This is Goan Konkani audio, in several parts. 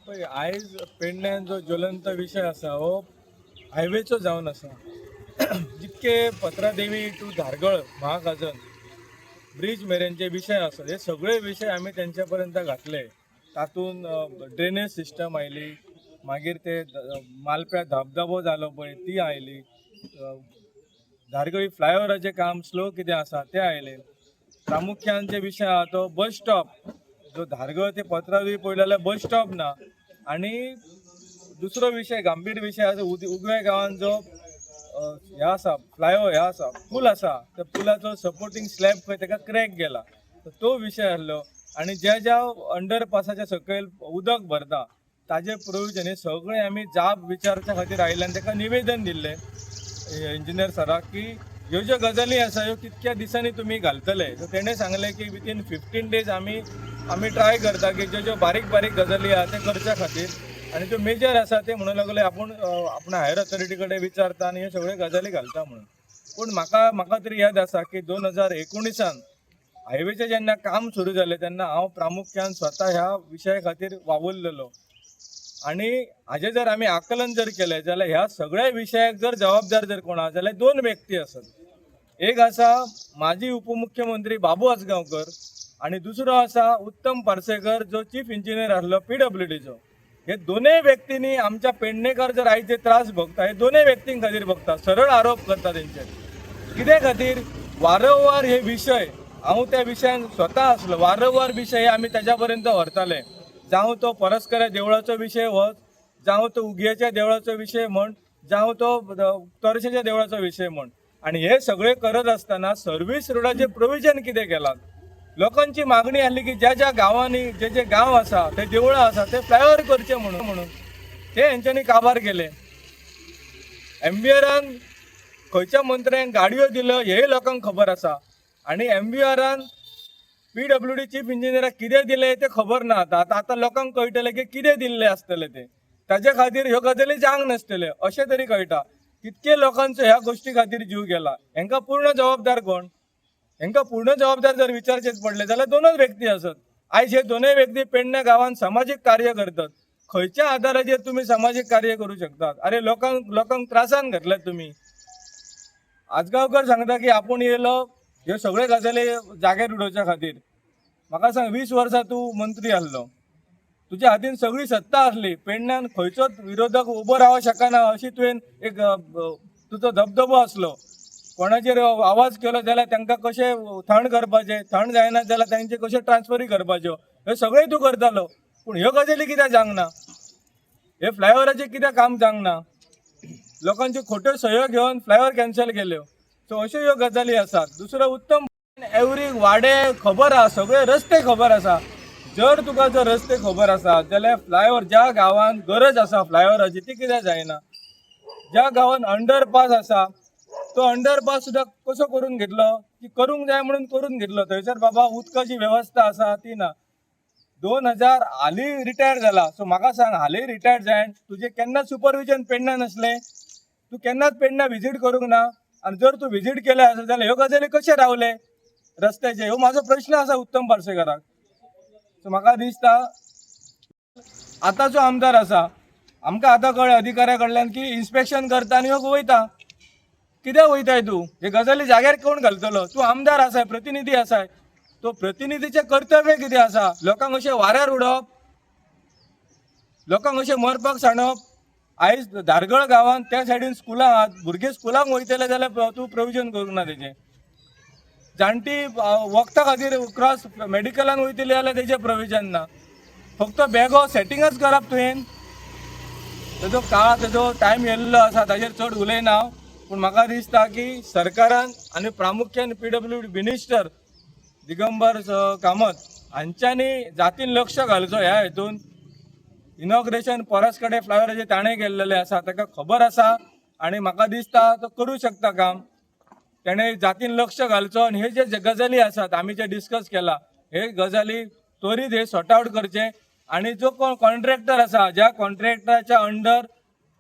पळय, आयज पेडण्यान जो ज्वलंत विशय आसा हो हायवेचो जावन आसा. जितके पत्रादेवी टू धारगळ महागाजन ब्रीज मेरेनचे विशय आसा, हे सगळे विशय आमी तेंच्या पर्यंत घातले. तातूंत ड्रेनेज सिस्टम आयली, मागीर ते मालप्या धबधबो जालो पळय ती आयली, धारगळी फ्लायओवराचें काम स्लो कितें आसा तें आयलें. प्रामुख्यान जे विशय आहा तो बस स्टॉप, जो धारगळ ते पत्रादेवी पळयलो जाल्यार बस स्टॉप ना. आनी दुसरो विशय, गंभीर विशय आसा, उगवें गांवान जो हे आसा, फ्लायओवर हे आसा, पूल आसा, त्या पुलाचो सपोर्टींग स्लॅब खंय ताका क्रॅक गेला, तर तो विशय आसलो. आनी ज्या ज्या अंडरपासाच्या सकयल उदक भरता ताजे प्रोविजन, हे सगळे आमी जाब विचारच्या खातीर आयिल्ले आनी ताका निवेदन दिल्लें इंजिनियर सराक की ह्यो ज्यो गजाली आसा ह्यो कितक्या दिसांनी तुमी घालतले. सो तेणें सांगलें की विथीन 15 डेज आमी आमी ट्राय करता की ज्यो ज्यो बारीक बारीक गजाली आहा ते करच्या खातीर आनी त्यो मेजर आसा ते म्हणून लागले आपूण आपूण हायर ऑथॉरिटी कडेन विचारता आनी ह्यो सगळ्यो गजाली घालता म्हणून. पूण म्हाका म्हाका तरी याद आसा की 2019 हायवेचें जेन्ना काम सुरू जालें तेन्ना हांव प्रामुख्यान स्वता ह्या विशया खातीर वावुरलेलो. आनी हाजें जर आमी आकलन जर केलें जाल्यार ह्या सगळ्या विशयाक जर जबाबदार जर कोण आसा जाल्यार दोन व्यक्ती आसात. एक आसा माजी उपमुख्यमंत्री बाबू आजगांवकर आनी दुसरो आसा उत्तम पार्सेकर, जो चीफ इंजिनियर आसलो पीडब्ल्यूडीचो. हे दोनूय व्यक्तींनी आमच्या पेडणेकर जर आयज जे त्रास भोगता हे दोनूय व्यक्तीं खातीर भोगता. सरळ आरोप करता तेंचेर. कित्या खातीर वारंवार हे विशय, हांव त्या विशयान स्वता आसलो, वारंवार विशय हे आमी ताज्या पर्यंत व्हरताले. जावं तो परस्कऱ्या देवळाचो विशय वच, जावं तो उगयेच्या देवळाचो विशय म्हण, जावं तो तोरशेच्या देवळाचो विशय म्हण. आनी हे सगळे करत आसतना सर्वीस रोडाचें प्रोविजन कितें केलां? लोकांची मागणी आसली की ज्या ज्या गांवांनी जे जे गांव आसा, ते देवळां आसा, ते फ्लायओवर करचे म्हणून. म्हणून ते हेंच्यांनी काबार केले. एमवीआरान खंयच्या मंत्र्यांक गाडयो दिल्यो हेय लोकांक खबर आसा आनी एमवीआरान पीडब्ल्यूडी चीफ इंजिनियराक कितें दिलें तें खबर ना. आतां आतां आतां लोकांक कळटलें की कितें दिल्लें आसतलें तें. ताजे खातीर ह्यो गजाली जावंक नासतल्यो अशें तरी कळटा. कितके लोकांचो ह्या गोश्टी खातीर जीव गेला. हांकां पूर्ण जबाबदार कोण? हांकां पूर्ण जबाबदार जर विचारचेच पडले जाल्यार दोनूच व्यक्ती आसत. आयज हे दोनूय व्यक्ती पेडणे गांवांत समाजीक कार्य करतात. खंयच्या आधाराचेर तुमी समाजीक कार्य करू शकतात? अरे, लोकांक लोकांक त्रासान घातल्यात तुमी. आजगांवकर सांगता की आपूण येयलो ह्यो सगळ्यो गजाली जाग्यार उडोवच्या खातीर. म्हाका सांग, 20 वर्सां तूं मंत्री आसलो, तुज्या हातीन सगळी सत्ता आसली, पेडण्यान खंयचोच विरोधक उबो रावंक शकना अशी तुवें एक तुजो दबदबो आसलो. कोणाचेर आवाज केलो जाल्यार तांकां कशें थंड करपाचें, थंड जायना जाल्यार तांचे कशें ट्रान्सफरी करपाच्यो, हें सगळें तूं करतालो. पूण ह्यो गजाली कित्याक जावंक ना? हे फ्लायओवराचें कित्याक काम जावंक ना? लोकांच्यो खोट्यो सयो घेवन फ्लायओवर कॅन्सल केल्यो. सो अश्यो ह्यो गजाली आसात. दुसरो उत्तम, एवरी वाडे खबर आहा, सगळे रस्ते खबर आसा. जर तुका जर रस्ते खबर आसा जाल्यार फ्लायओवर ज्या गांवांत गरज आसा फ्लायओवराची ती कित्याक जायना? ज्या गांवांत अंडरपास आसा तो अंडरपास सुद्दां कसो करून घेतलो की करूंक जाय म्हणून करून घेतलो. थंयसर बाबा उदकाची वेवस्था आसा ती ना. 2000 हाली रिटायर जाला. सो म्हाका सांग, हाली रिटायर्ड जायन तुजें केन्ना सुपरविजन पेडणा नासलें? तूं केन्नाच पेडणा विजीट करूंक ना? आनी जर तूं विजीट केलें आसत जाल्यार ह्यो गजाली कशें रावले रस्त्याचे? ह्यो म्हाजो प्रश्न आसा उत्तम पार्सेकाराक. सो म्हाका दिसता आतांचो आमदार आसा, आमकां आतां कळ्ळें अधिकाऱ्या कडल्यान की इन्स्पेक्शन करता आनी ह्यो वयता. कित्याक वयताय तूं? हे गजाली जाग्यार कोण घालतलो? तूं आमदार आसाय, प्रतिनिधी आसाय, तो प्रतिनिधीचें कर्तव्य कितें आसा? लोकांक अशें वाऱ्यार उडोवप, लोकांक अशें मरपाक सांडप? आयज धारगळ गांवांत त्या सायडीन स्कुलां आहात, भुरगे स्कुलाक वयतले जाल्यार तूं प्रोविजन करूंक ना तेजें. जाणटी वखदा खातीर क्रॉस मेडिकलान वयतली जाल्यार तेजें प्रोविजन ना. फक्त बेगो सेटिंगच करप तुवें. तेजो काळ, तेजो टायम येयल्लो आसा, ताजेर चड उलयना हांव. पूण म्हाका दिसता की सरकारान आनी प्रामुख्यान पीडब्ल्यूडी मिनिस्टर दिगंबर कामत हांच्यांनी जातीन लक्ष घालचो ह्या हेतून. इनॉग्रेशन परस कडेन फ्लायओवराचें ताणें केल्लेलें आसा, ताका खबर आसा आनी म्हाका दिसता तो करूं शकता काम. तेणें जातीन लक्ष घालचो आनी हे जे गजाली आसात, आमी जे डिस्कस केला, हे गजाली त्वरीत हे सॉर्ट आवट करचे. आनी जो कोण कॉन्ट्रॅक्टर आसा, ज्या कॉन्ट्रॅक्टराच्या अंडर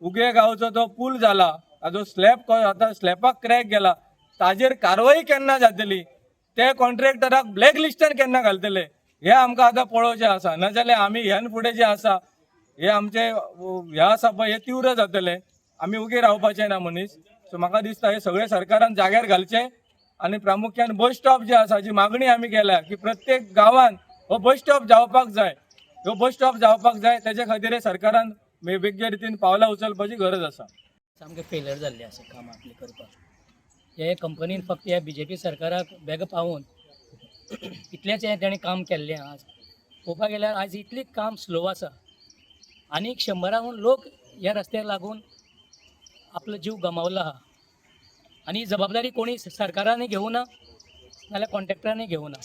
उगें गांवचो तो पूल जाला, ताजो स्लॅब आतां स्लॅबाक क्रॅक गेला, ताजेर कारवाई केन्ना जातली? ते कॉन्ट्रॅक्टराक ब्लॅक लिस्टान केन्ना घालतले? हे आमकां आतां पळोवचें आसा. नाजाल्यार आमी ह्यान फुडें जे आसा हे आमचे हे आसा पळय हे तीव्र जातले. आमी उगे रावपाचे ना मनीस. सो म्हाका दिसता हे सगळे सरकारान जाग्यार घालचे आनी प्रामुख्यान बस स्टॉप जे आसा, जी मागणी आमी केल्या की प्रत्येक गांवान हो बस स्टॉप जावपाक जाय, ह्यो बस स्टॉप जावपाक जाय, तेजे खातीर हे सरकारान वेगळे रितीन पावलां उचलपाची गरज आसा. सामकें फेलियर जाल्लें आसा काम आपलें करपाक. हे कंपनीन फक्त ह्या बीजेपी सरकाराक बेग पावोवन इतलेंच हें तेणें काम केल्लें. आज पळोवपाक गेल्यार आयज इतलें काम स्लो आसा आनीक 100राहून लोक ह्या रस्त्याक लागून आपलो जीव गमावला आहा. आनी ही जबाबदारी कोणी सरकारानय घेवना नाल्यार कॉन्ट्रेक्टरानय घेवना.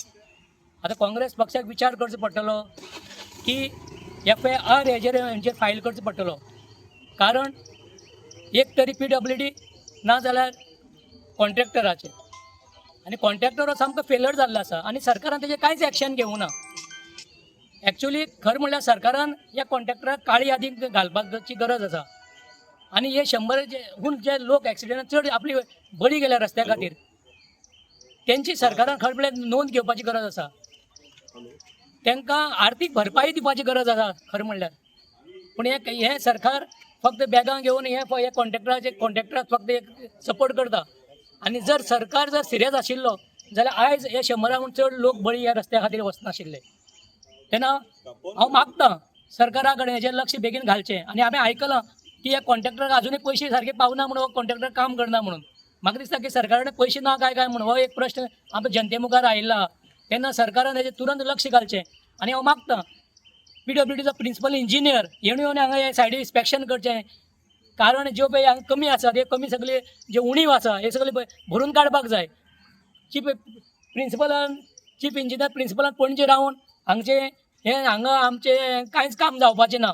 आतां काँग्रेस पक्षाक विचार करचो पडटलो की एफआयआर हेजेर हेंचेर फायल करचो पडटलो, कारण एक तरी पीडब्ल्यूडी ना जाल्यार कॉन्ट्रॅक्टराचेर, आनी कॉन्ट्रॅक्टर हो सामको फेलर जाल्लो आसा आनी सरकारान तेजेर कांयच एक्शन घेवना. एक्चुली खरें म्हणल्यार सरकारान ह्या कॉन्ट्रॅक्टराक काळी यादी घालपाची गरज आसा. आनी हे 100 जे हून जे लोक एक्सिडंटान चड आपली बळी गेल्या रस्त्या खातीर, तेंची सरकारान खरें म्हणल्यार नोंद घेवपाची गरज आसा. तांकां आर्थीक भरपाई दिवपाची गरज आसा खरें म्हणल्यार. पूण हे हें सरकार फक्त बॅगां घेवन हे हे कॉन्ट्रॅक्टराचे कॉन्ट्रॅक्टराक फक्त एक सपोर्ट करता. आनी जर सरकार जर सिरियस आशिल्लो जाल्यार आयज हे 100राहून चड लोक बळी ह्या रस्त्या खातीर वचनाशिल्ले. तेन्ना हांव मागता सरकारा कडेन हेजेर लक्ष बेगीन घालचें. आनी हांवें आयकलां की ह्या कॉन्ट्रॅक्टराक आजुनूय पयशे सारके पावना म्हणून हो कॉन्ट्रॅक्टर काम करना म्हणून. म्हाका दिसता की सरकारा कडेन पयशे ना काय काय म्हणून हो एक प्रश्न आमच्या जनते मुखार आयिल्लो आहा. तेन्ना सरकारान हेजेर तुरंत लक्ष घालचें. आनी हांव मागता पीडब्ल्यूडीचो प्रिंसिपल इंजिनियर येवन येवन हांगा हे सायडी इन्स्पेक्शन करचें, कारण ज्यो पळय हांगा कमी आसा ते कमी सगळे जे उणीव आसा हे सगळे भरून काडपाक जाय. चीफ प्रिंसिपलान, चीफ इंजिनियर प्रिंसिपलान पणजे रावन हांगचे हे हांगा आमचें कांयच काम जावपाचें ना.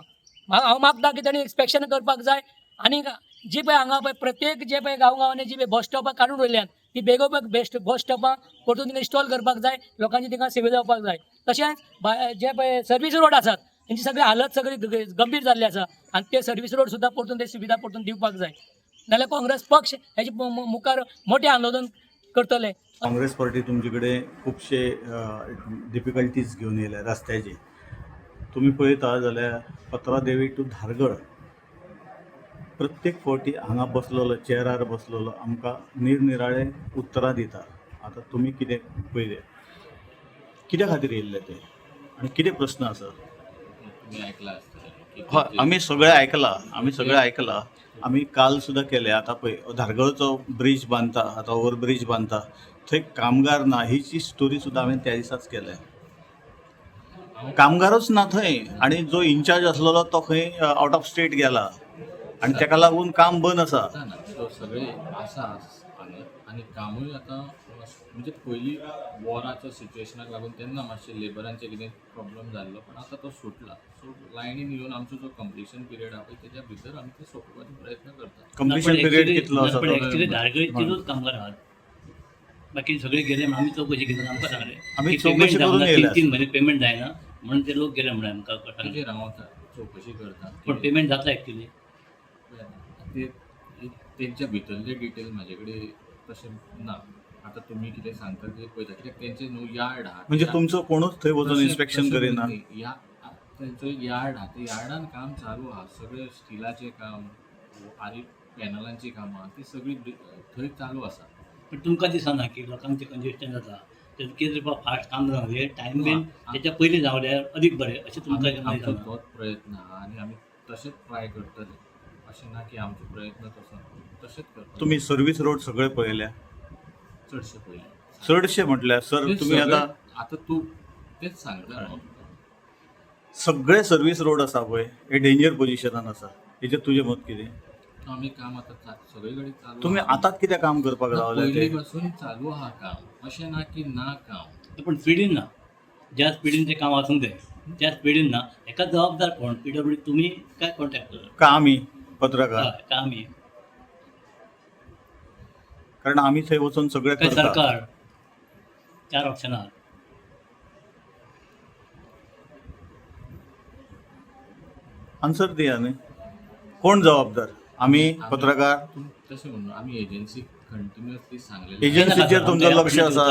हांव मागता की ताणें इन्स्पेक्शन करपाक जाय. आनी जी पळय हांगा पळय प्रत्येक जे पळय गांव गांवांनी जी पळय बस स्टॉपां काडून उरल्यात ती बेगोबेग बेस्ट बस स्टॉपां परतून थिंगा इन्स्टॉल करपाक जाय, लोकांची थिंगा सेवा जावपाक जाय. तशेंच जे पळय सर्वीस रोड आसात तेंची सगळी हालत सगळी गंभीर जाल्ली आसा आनी ते सर्वीस रोड सुद्दां परतून ते सुविधा परतून दिवपाक जाय. नाल्यार काँग्रेस पक्ष हेजे मुखार मोठें आंदोलन करतले. काँग्रेस पार्टी तुमचे कडेन खुबशे डिफिकल्टीज घेवन येयल्या रस्त्याचे. तुमी पळयता जाल्यार पत्रादेवी टू धारगळ प्रत्येक फावटी हांगा बसलेलो चेरार बसलेलो आमकां निरनिराळे उत्तरां दिता. आतां तुमी कितें पळयलें, कित्या खातीर येयल्ले ते आनी कितें प्रस्न आसा? तुम्ही ऐकला आसतलें की हय, आमी सगळें आयकलां, आमी सगळें आयकलां. आमी काल सुद्दां केलें. आतां पळय धारगळचो ब्रीज बांदता, आतां ओवर ब्रीज बांदता, थंय कामगार ना ही जी स्टोरी सुद्दां हांवें त्या दिसाच केल्या. कामगारूच ना थंय आनी जो इन्चार्ज आसलेलो तो खंय आवट ऑफ स्टेट गेला आनी तेका लागून काम बंद आसा. आतां ना सो सगळे आसा हांगा आनी कामूय आतां म्हणजे पयलीं वॉराच्या सिच्युएशनाक लागून तेन्ना मातशें लेबरांचे कितें प्रॉब्लम जाल्लो, पण आतां तो सुटला. सो लायनीन येवन आमचो जो कंप्लिशन पिरियड आहा पळय तेच्या भितर आमी ते सोंपोवपाचो प्रयत्न करता. कंप्लिशन पिरियड कितलो आसा पण तो? ऍक्च्युली धारगळी तिनूच कामगार आहात, बाकी सगळे गेले म्हणून आमी चवकशी केली, आमकां सांगलें आमी की चवकशी पेमेंट करून जावना, येयल्या. 3-3 म्हयने पेमेंट जायना म्हणून ते लोक गेले म्हणून आमकां सांगलें. तेजेर हांव आतां चवकशी करता. पण पेमेंट जाता ऍक्च्युली. ते तेंच्या भितरले डिटेल म्हाजे कडेन तशें ना. आतां तुमी कितें सांगता ते पळयता, कित्याक तेंचे न्हू यार्ड आहा. म्हणजे तुमचो कोणूच थंय वचून इन्स्पेक्शन तशें करिना? न्ही, या तेंचो एक यार्ड आहा, त्या यार्डान काम चालू आहा. सगळें स्टिलाचें काम आनी पॅनलांची कामां ती सगळीं थंय चालू आसा. पण तुमकां दिसना की लोकांक ते कंजेस्टन जाता, तें कितें फास्ट काम जावंक टायम बीन तेच्या पयलीं जावल्यार अदीक बरें अशें तुमकां केन्ना आमचो दिसना? तोच प्रयत्न आहा आनी आमी तशेंच ट्राय करतले. अशें ना की आमचो प्रयत्न तसो ना, तशेंच करतले. तुमी सर्वीस रोड सगळे पळयल्या? चडशे पयले. चडशे म्हटल्यार सर ते तुमी सगळे आतां आतां तूं तेच सांगता न्हू. सगळे सर्वीस रोड आसा पळय हे डेंजर पोजिशनान आसा, हेजेर तुजें मत कितें? आमी काम आतां सगळे कडेन चालू तुमी आहा. आतांच कितें काम करपाक ना, रावल्या पयलीं ते? पासून चालू आहा काम, अशें ना की ना काम. पण स्पिडीन ना, ज्या स्पिडीन तें काम आसूंक जाय त्या स्पिडीन ना. हेका जबाबदार कोण? पीडब्ल्यूडी तुमी काय कॉन्ट्रॅक्टर? का आमी पत्रकार? हय, काय आमी? कारण आमी थंय वचून सगळें काय करता. सरकार? चार ऑप्शन आहात. आन्सर दिया न्ही, कोण जबाबदार? आमी पत्रकार? तशें म्हणून आमी एजन्सी कंटिन्युअसली सांगलेलें. एजन्सीचेर तुमचें लक्ष आसा?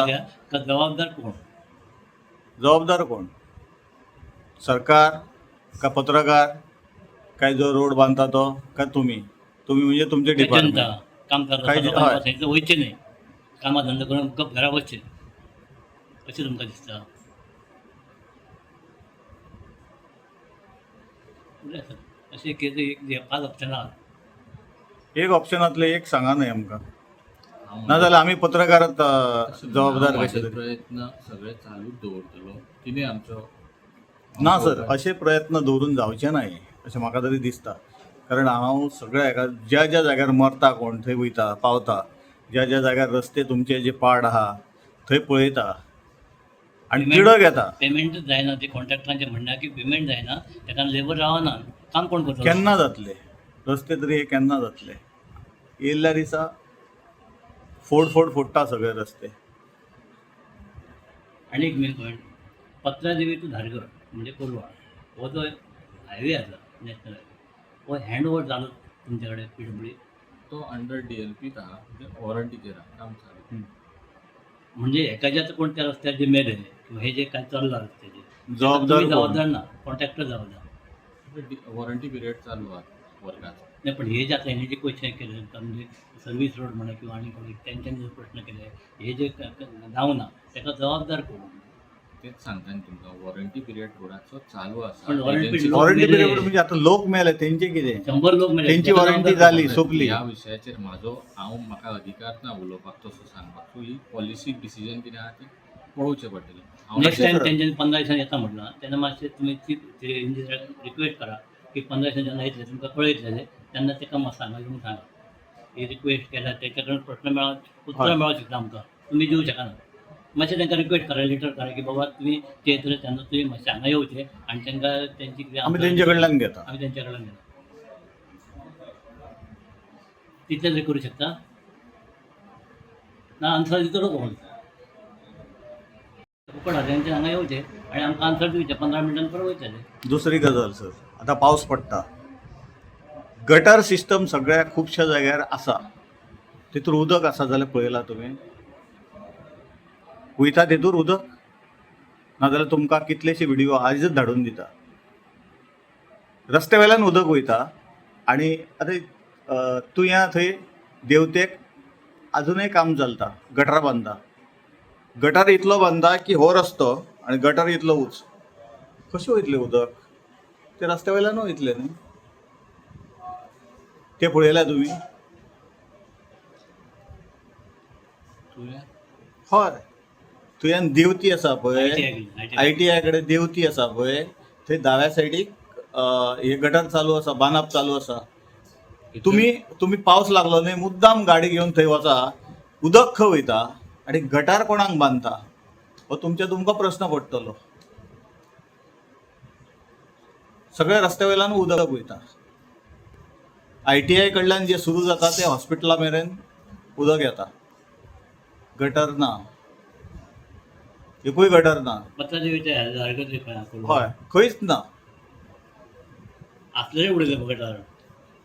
का जबाबदार कोण? जबाबदार कोण? सरकार का पत्रकार? काय जो रोड बांदता तो काय तुमी तुमी म्हणजे तुमचे डिपार्टमेंट जनता काम करता काय लोकांनी हय. थंयसर वयचें न्हय, कामां धंदो करून गप घरा वचचें अशें तुमकां दिसता. उलय सर, अशें कितें एक पांच ऑप्शनां आहात. एक ऑप्शनांतले एक सांगा न्हय आमकां, हांव नाजाल्यार आमी पत्रकारात जबाबदार हांव कशे म्हाजे तरी. प्रयत्न सगळे चालूच दवरतलो कितें आमचो ना सर, अशे प्रयत्न दवरून जावचे ना हे अशें म्हाका तरी दिसता. कारण हांव सगळ्या हेका ज्या ज्या जाग्यार मरता कोण थंय वयता पावता, ज्या ज्या जाग्यार रस्ते तुमचे जे पाड आहा थंय पळयता आनी तिडक येता. पेमेंटूच जायना, ते कॉन्ट्रॅक्टरांचें म्हणणें आहा की पेमेंट जायना, ताका लेबर रावना, काम कोण करतलो? केन्ना जातले रस्ते तरी हे केन्ना जातले? येयल्ल्या दिसा फोड फोड फोडटा सगळे रस्ते. आनी एक main point, Patradevi to Dhargal म्हणजे कोलवाळ हो जो हायवे आसा नॅशनल हायवे, हो हँड ओवर जालो तुमचे कडेन पीडब्ल्यू? तो अंडर डीएलपी आहा, म्हणजे वॉरंटीचेर आहा, काम चालू. म्हणजे हेका जे आतां कोण त्या रस्त्यार जे मेले किंवा हे जे काय चल्लां रस्त्याचेर, जबाबदार तुमी कोण? जबाबदार ना, कॉन्ट्रॅक्टर जबाबदार. वॉरंटी पिरियड चालू आहा वर्गाचो. नाही, पण हे जे आता हेणे जे क्वेश्चन केले म्हणजे सर्वीस रोड म्हणा किंवा आनी कोणी तेंच्यांनी जे प्रश्न केले, हे जे जावना ताका जबाबदार कोण? तेच सांगता न्ही तुमकां, वॉरंटी पिरियड रोडाचो चालू आसा. पण warranty Agency- लोक वॉरंटी मेले. पिरियड म्हणजे आतां लोक मेले तेंचे कितें? 100 लोक मेले, तेंची ताका वॉरंटी जबाबदार जाली कोण? सोंपली. ह्या विशयाचेर म्हाजो हांव म्हाका अधिकार ना उलोवपाक तसो सांगपाक. सो ही पॉलिसी डिसिजन कितें आहा ती पळोवचें पडटलें. हांव नेक्स्ट टायम सर. तेंच्यांनी 15 दिसांनी येता म्हटलां तेन्ना मातशें तुमी चीफ इंजिनियराक रिक्वेस्ट करा की 15 दिसांनी जेन्ना येतले तुमकां कळयतले तेन्ना ताका मातशें सांगा येवन सांगा, ही रिक्वेस्ट केल्या तेच्या कडेन प्रश्न मेळत उत्तरां हय. मेळोंक शकता आमकां, तुमी दिवंक शकना. मातशें तांकां रिक्वेस्ट करा, लेटर करा की बाबा तुमी ते येतले तेन्ना तुमी मातशें हांगा येवचे आनी तांकां तेंची कितें आमी तेंचे कडल्यान घेता. आमी तेंच्या कडल्यान घेता, तितलें तरी करूं शकता ना? आन्सर दितलो कोण? कोण तेंचे हांगा येवचे आनी आमकां आन्सर दिवचे, 15 मिनटान परत वयतले. दुसरी गजाल सर, आतां पावस पडटा, गटर सिस्टम सगळ्या खुबश्या जाग्यार आसा, तितूर उदक आसा जाल्यार पळयलां तुमी? वयता तितूर उदक, नाजाल्यार तुमकां कितलेशे व्हिडिओ आयजच धाडून दिता. रस्त्या वयल्यान उदक वयता. आनी आतां तुयां थंय देवतेक आजुनय काम चलता, गटरां बांदता, गटर इतलो बांदता की हो रस्तो आनी गटर इतलो उंच, कशें वयतलें उदक? ते रस्त्या वयल्यान वयतलें न्ही. ते पळयल्या तुमी? तुवें हय, तुयान देवती आसा पळय, ITI. ITI कडेन देवती आसा पळय, थंय दाव्या सायडीक हे गटर चालू आसा, बांदप चालू आसा. तुमी तुमी पावस लागलो न्ही मुद्दाम गाडी घेवन थंय वचा, उदक खंय वयता आनी गटार कोणाक बांदता हो तुमच्या तुमकां प्रस्न पडटलो. सगळ्या रस्त्या वयल्यान उदक वयता. ITI कडल्यान जे सुरू जाता ते हॉस्पिटला मेरेन उदक येता. गटर ना, एकूय गटर ना. पत्रादेवीच्या धारगळ हय, खंयच ना. असलेले उडयले गटार.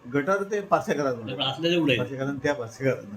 गटर ते पासेकरान पण असलेले उडयले. पासेकरान, त्या पासेकरान.